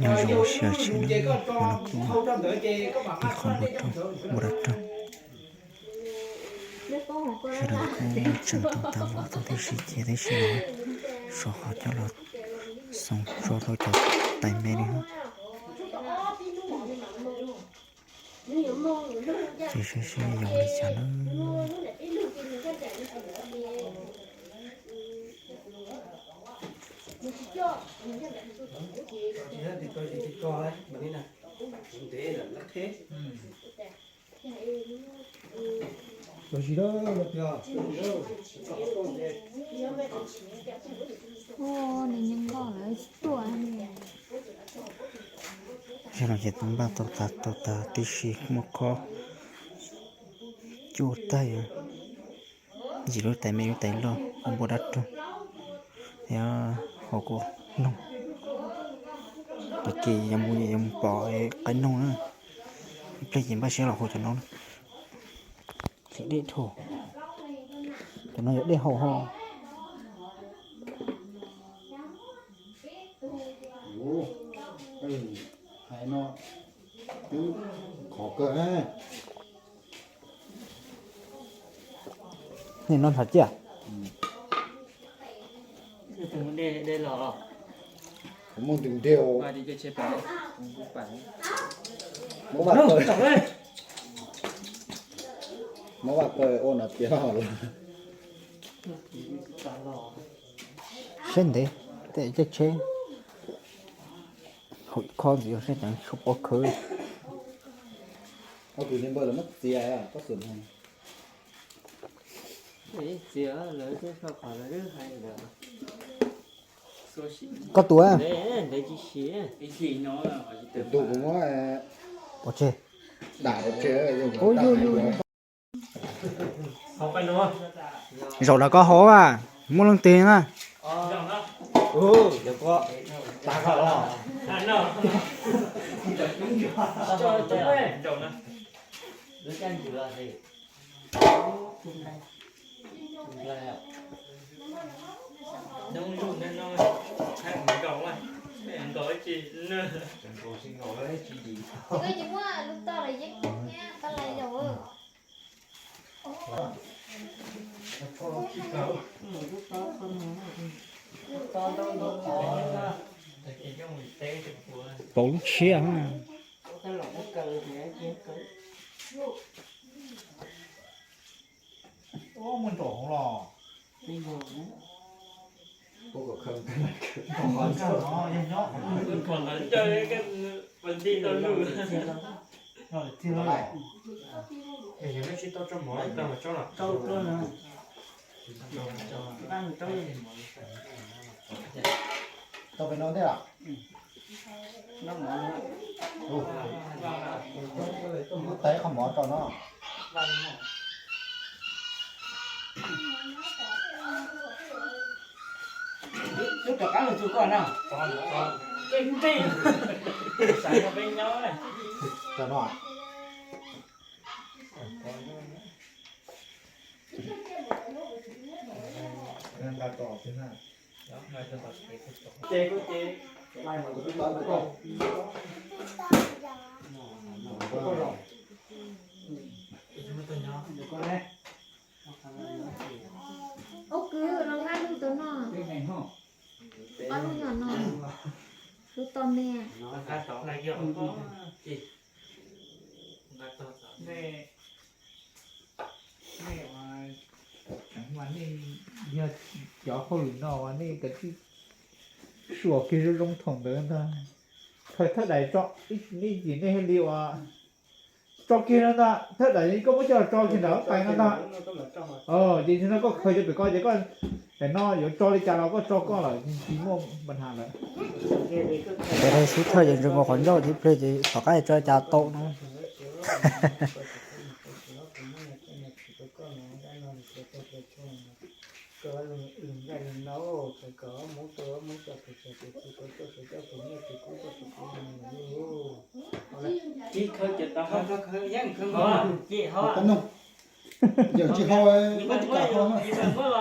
Nyob zoo sawv daws tsheb no, qhov no kuj ib qho npua rooj, npua dab rooj. Sawv daws kuj tseem tau tas vov tau tib si ces tib si no, so qhov coj los xoo tso rau cov tais me li. Ces saib seb zoo li cas na. Ua nws nyob nkoj lawm tsis tuaj. Zaum no ces tau npaj tau tas tau tas tib si muaj khob cuaj taig, yim lub tais me lub tais loj ua npua dab roog. Yog hauv kuv noog, ces yog mus yuav mus pom qaib noog na. Ib pliag ces npaj siab los hauv cov no na. Dej dhau, cov no yog dej hau hos. Hais no twb khov kawg. Nej noj ntshav ciaj. Muaj ntws ntiag. Muab vaj kaw, muab vaj kaw ua no tiav lawm. Siab ntev tej caij tsheb, haum ib khob ntxiv seb teev tshuaj pob khawb. Ob tug li npawg lawv muab txiav pob xwm no. Koj tus, tus kuv muab, pov tseg, dam pov tseg. Zaum no koj haus mas muaj leej twg na. Pauv lub tshiab. Muaj nraum hauv los. Tau pem no ntej los? Muab tais qhov mov rau no. Rau no. Ob kwv los nqa lub tus no, ob lub no no, lub toj me. Nej, nej, nej yog cov hauj lwm no mas nej kav tsij suam kiag zoo zoo thaum ntawd ntag. Khaws thawj daim tso, ib chim nej thiaj li uas tso kiag no ntag, thawj daim koj muab coj los tso kiag nram lub tais no ntag. Ces no koj khaws cov pem ko ces koj, tam no yuav tso li cas los koj tso koj lawm, tsis muaj npa has lawm. Xub thawj ces ntshe mus qhov ncauj ces ib pliag ces tom qab tso li cas tau no. Yawm tsis hau, koj tsis kam hau.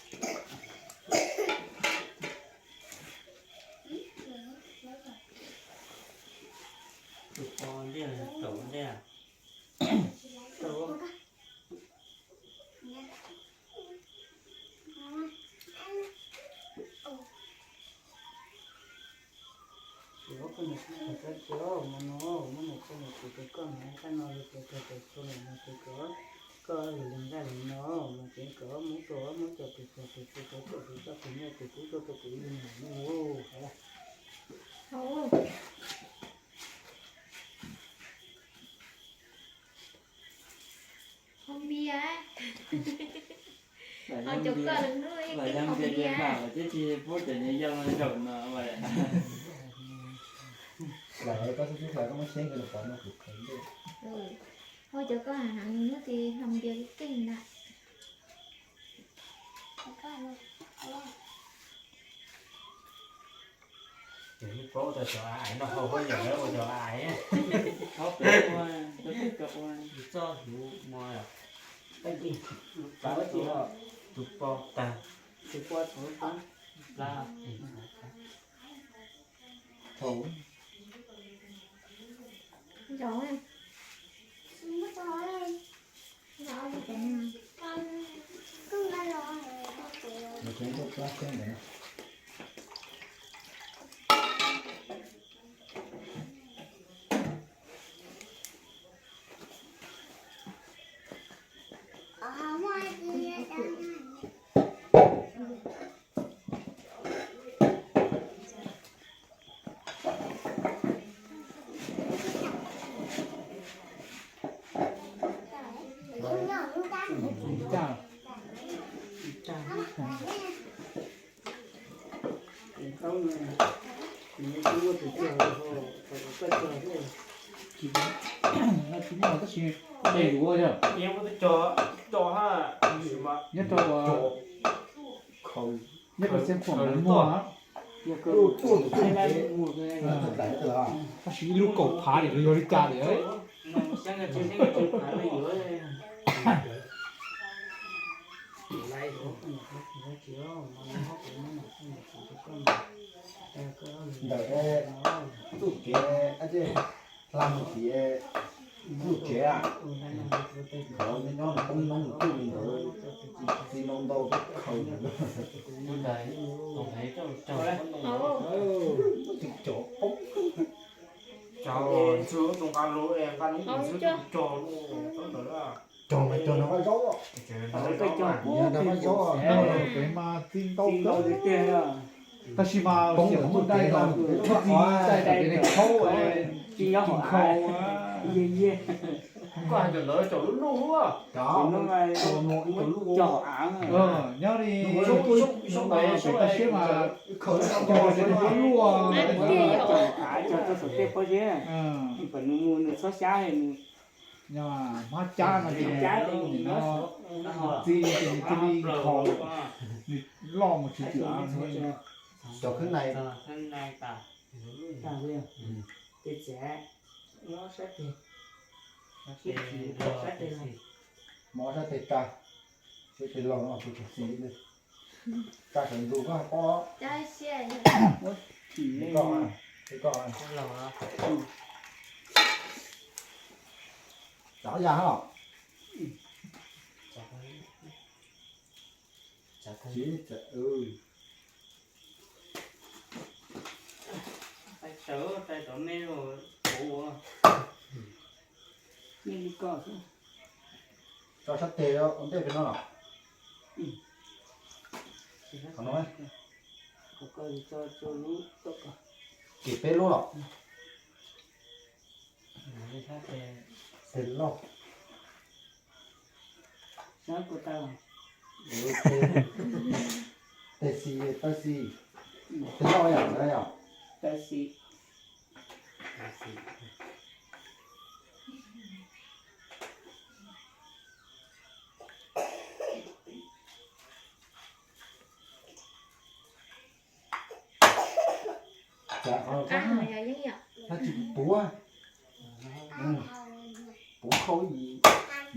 Tus poj ntej tau ntej. Ces ob koj niam koj txiv, koj no muab niam koj niam tus koj no koj no los ces koj tus txhua niam no ces koj, koj lwm leej zaj li no mas ces koj muab rau muab cov tus txhua tus txhua tus coj tus txhua tus nyiaj tus kub tuaj rau kuv ib leeg no. Haus npias. Haus cov koj lwm hnub yeej haus npias. Tib tsis pub cov niag yau no zaum no. Hlais koj xub xub hlais koj muab xyeeb rau nws pom no kuv khaws ntuj. Haus cov koj heev hnub ces haus npias keej na. Ces ib paub tau cov aiv no haus huab yawm lawv ua cov aiv. Txhob pem ua, txhob pem ua. Txoj hnyuv mos, tus pos tag, tus pos tag, plab. Thaum Tsis muaj tab sis nqis ua yog nyob rau ua, nyob rau xeev khuam muag. Tab sis ib lub kaum phav li yog li cas li. Ntawm txuj kev hla mus tim txuj kev, nyob nyob poob noob tus txuj li ntawd, txiv ntau ntau khaws ntawd. Tsis cov poob. Cov ntxhw tus nqa lus, nqa noob tus ntxhw tus cog lus ntawd. Cog mas cog nrog Vaj Zaub, nrog Vaj Zaub, peb mas txi ntau tiag. Tab sis mas poob ntawm txuj kev los peb txi ntais tam kev ne khaub, tsis nyob hauv av. Koj hais cov ntawd cov lub luj, cov, nyob li peb toj siab mas cov luj, cov txog tej pob zeb, nws txhob xyab, nws hmab cab no, txi ces nws cia li nkhaus, nws loj mus tsis twm av. Cov khwb nais, mob sab tes tsa, sab tes laug no kuv tus txiv, tsa sawv ntxov koj pob. Tsa ya hab los. Tso sab tes ua ntej pem no los. Ces peb lub los. Tes loj. Tes xis, taw xis. Tes loj yom, ntawd yom. Txav qhov no, tsis puv, puv khau ib yim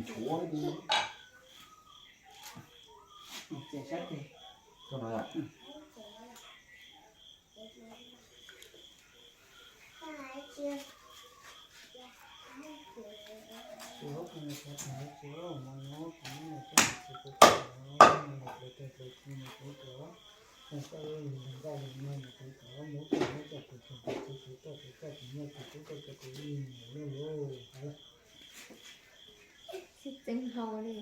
nchuav. Txheeb hau li,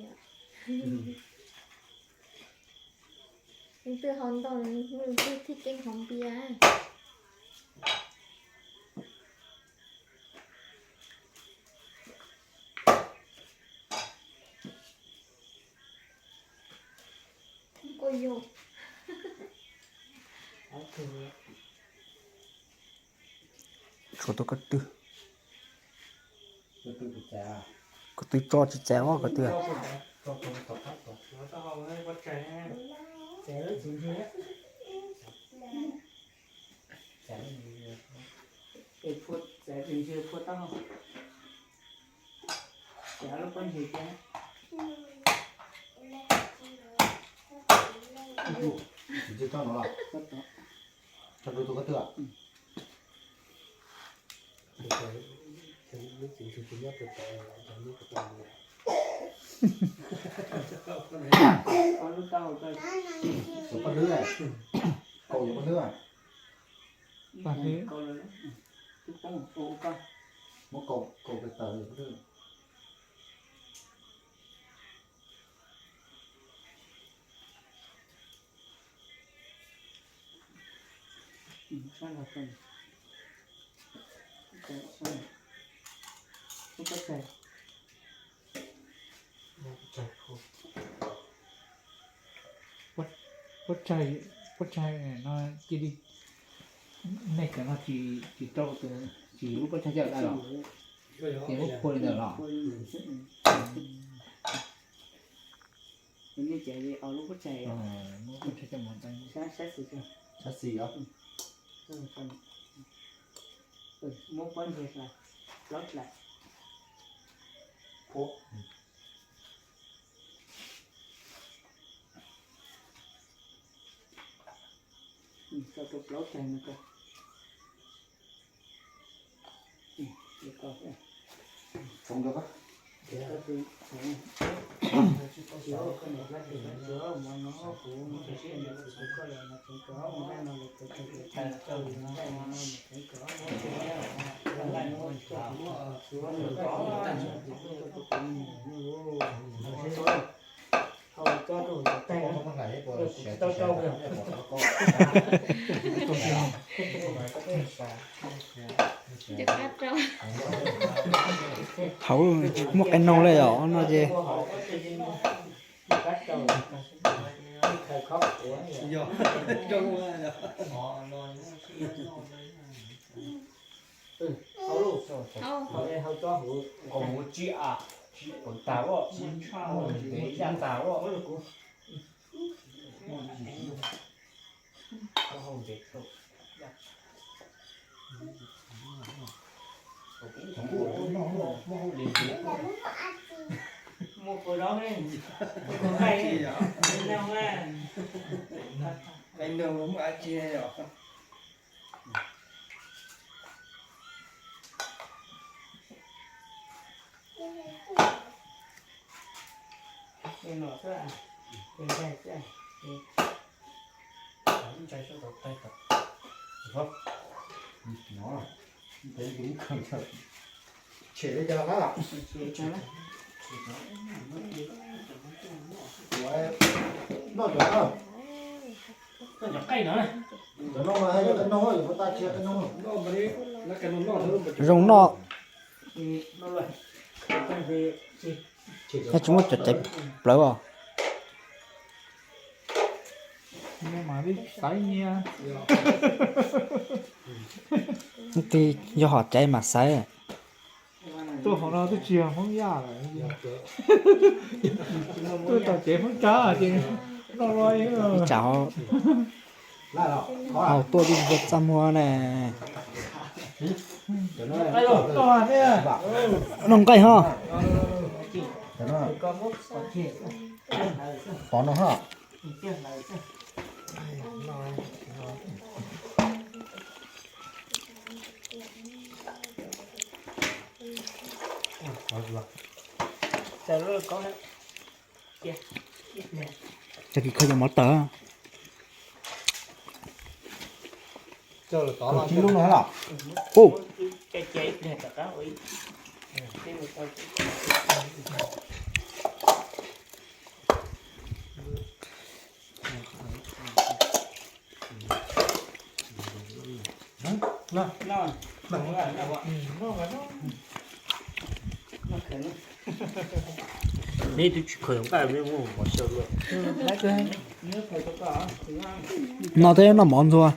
leej twg hau ntau, leej twg thiaj keeb hau npias. Kuj yog. Tshuav tau ko tw. Ko tw tso tsis txav os ko tw. Tsis tso no los? Tso rau tus ko tw. Tus poj hlwb, kaus tus poj hlwb. Muab kaus, kaus pes taws tus poj hlwb. Pob tsaig, pob tsaig no cia li Nej cov no tsis, tsis rau, tsis lub pob tsaig coj dai los? Ces muab phua li ntawd los? Nej ces li lub pob tsaig, muab pob tsaig coj mus dai. Sab xis os. Muab pob ntseg hlais, plaub hlais. Tso rau plaub tsaig no ko. Hauv muaj qe noog li os no ces. Muaj kua zaub ne, muaj kua nqaij ne, nqaij nug muaj dab tsi yom. Ntshai sab tau taig tau. Tshem li cas lawm? Noj cov no. Cov no mas yog qe noog, yuav muab tag cia qe noog. Zoo noj. Nyob tsis muaj cov caiv plawv os. Ib tug yog hom caiv mas xaiv. Tuaj hauv no twb tsis yog Hmoob Yaj lawm. Tuaj tom cev Hmoob Tsab ces noj los ib tsam ho tuaj twb tsis txaj muag ne. Noj nqaij ho. Pov no ho. Cov kis kho cov mov tawm. Tsib lub no los? Ub. Neb twb tsis khaws nqaij, neb muab mov xyaw luaj. No twb noj mov ntxuag.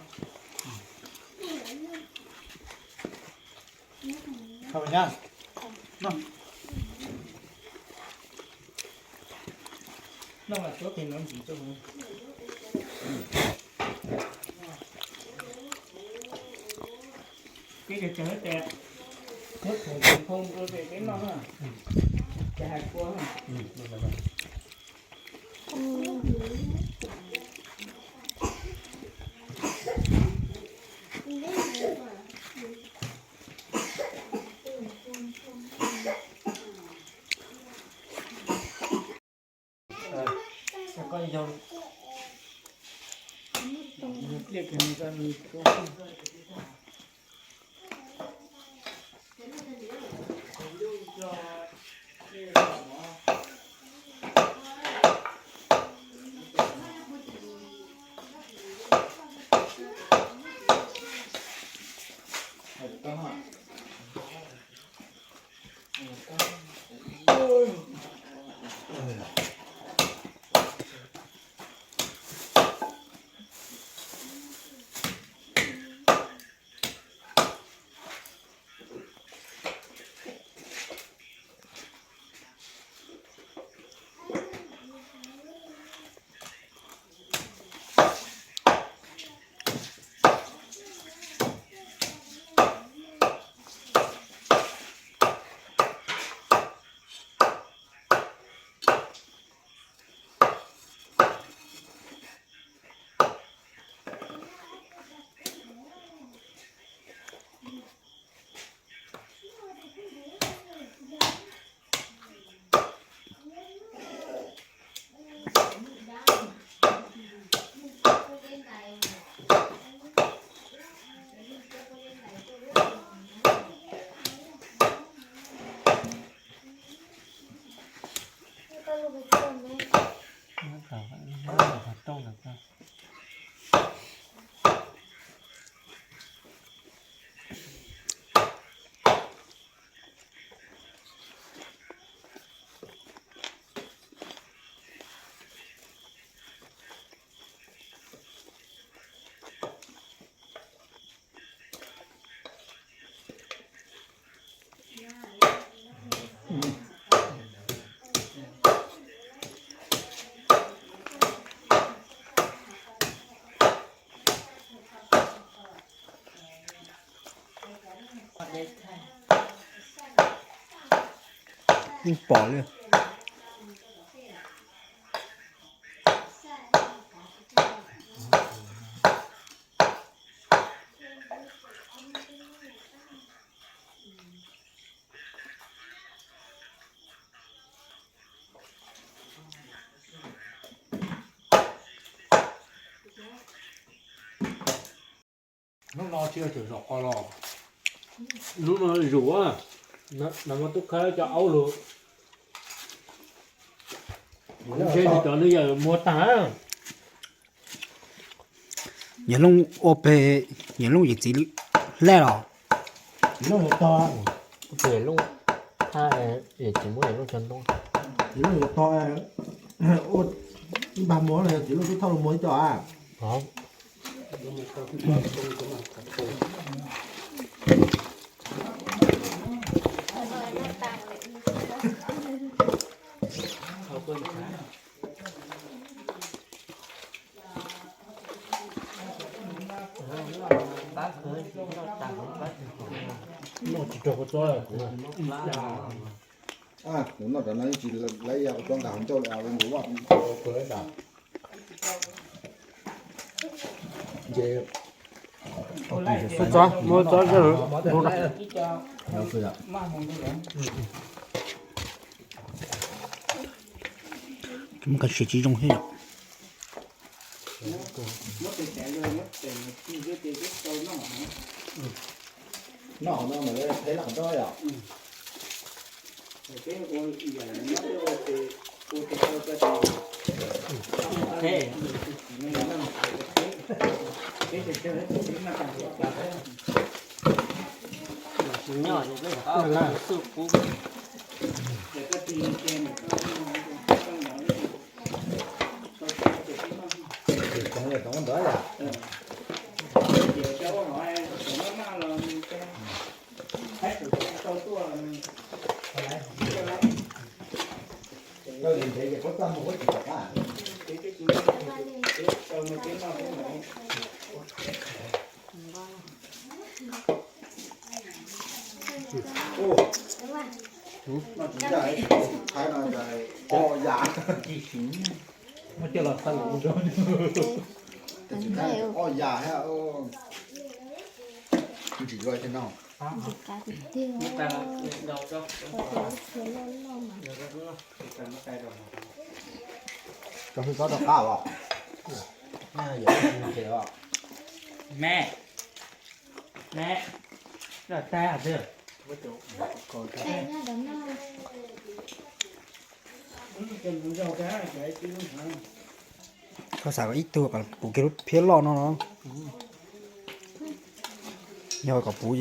Yeej pom li. Hnub no tsis yog tseem zaum qos los, hnub no zuj, no muab tub khawb cov aub lug, ntshe nws cov nws yawm muag tag. Yawg Looj ua pem, Yawg Looj yawm txiv Laj los? Yawg Looj yuav tog, Yawg Looj, tsis muab Yawg Looj cog ntoo. Yawg Looj yuav tog, ua npag muag los yog txiv Looj twb thauj lug muag ib co a. Noj tsis raug kua txob kuv. Kuv noj cov no tsis laib ya kua txob nqa hauv ncauj li os, nkuv vaj. Ces txob, muab txob zog rau na. Muab kab siav tsis zoo thiab yom. Noj no mas peb laj qhov nroj yom. Sim nyog xwb qub. Tsoov ntawd yom. Koj li ntev ces puab txaj muag puab tsis tom qab. Noj tsis ncaj, thaib no cas o yam. Muab coj los xa lus rau. O yam thiab. Ntsim luaj thiab no. Tso hwj txob rau qab os. Me, me, lawm tag xwb. Koj xav kom ib tug kom puv kiag lub phiab loj no no. Yog kom puv,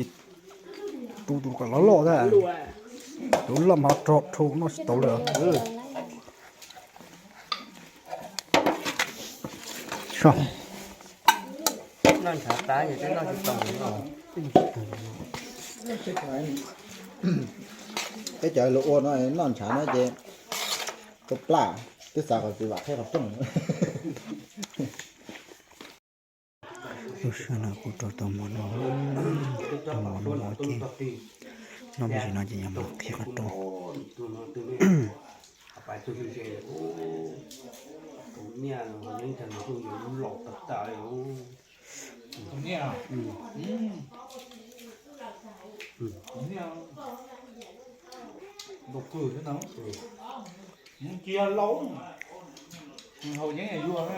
tu tus kom loj loj tag. Tus loj mas rog rhu noj tsis tau lawm. Noj ntshav qab ces peb noj tsis tau no. Peb cov lus ua no noj ntshav no ces tua plaj, twb xav kom txiv vam qhib qhov rooj. Lub sij hawm no kuv rau tau mov no, tau mov no ces noj me ntsis no ces yuav mus qhib qhov rooj. Ntau kawg thiab no. Mus cia lauj, haus yeeb yuag.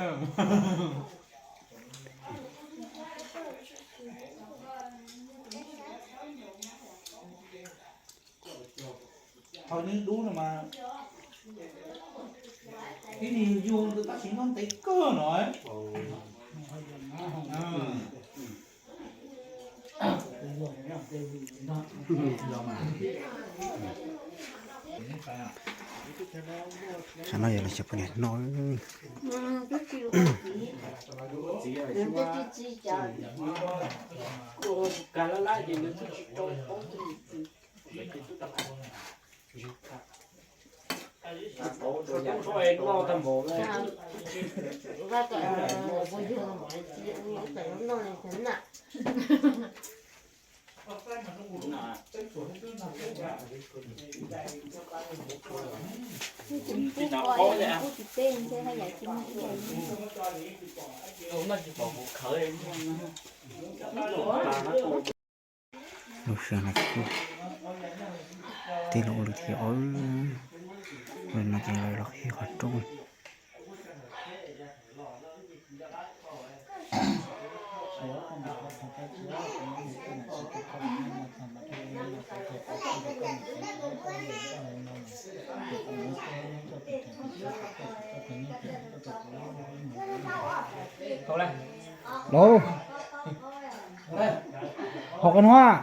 Haus yeeb dub no mas ib niag yuag ntawd tab sis nyob ntev kawg no. Saum no yog los xyov poj niam noj. Lub sij hawm no kuj tij los ua lwm tiam ob, no ces lawv los qhib qhov rooj. Lauj, haus qe nuav.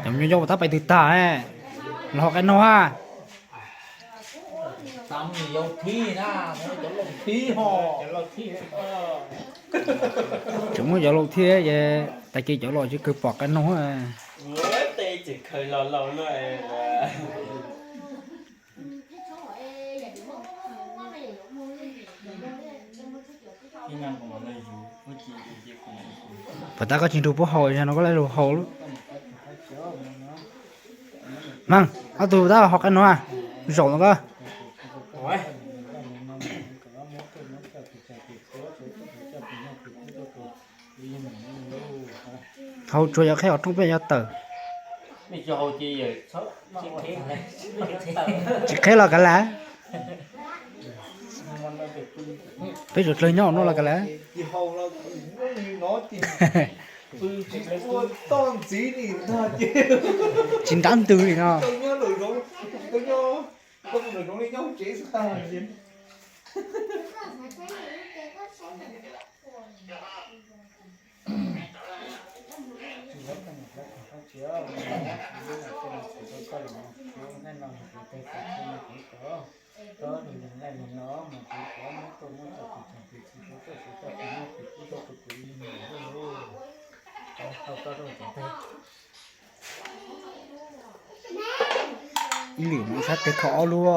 Cov me nyuam yaus tab pais twg tag, los haus qe nuav ha. Tseem muaj cov laus thiab ces tag kis cov laus tsis kawg pom qe nuav. Puas tab koj tsis nrug puab haus, zaum no koj lug haus lub. Maam, ob tug tab haus qe nuav, zaum no koj. Haus tsuas yog qheb qhov rooj peb yuav tawm. Tsis qheb los kav liam. Peb tsuas dlawg nyob nuav los kav liam. Tsis nrab ntws li no. Ib lwm mus sab teg kho ob lub.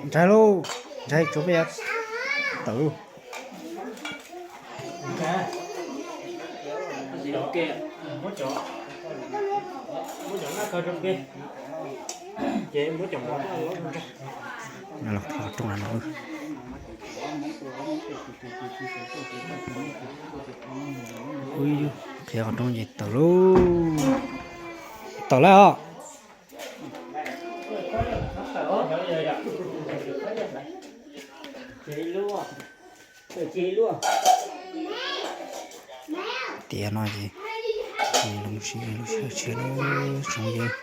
Ntshai lauj, ntshai tsuav peb yuav tawm lauj. Qhib qhov rooj ces tawm lauj. Tawm lawm os. Tiam no ces lub sij hawm tshiab lub tsoov yawg.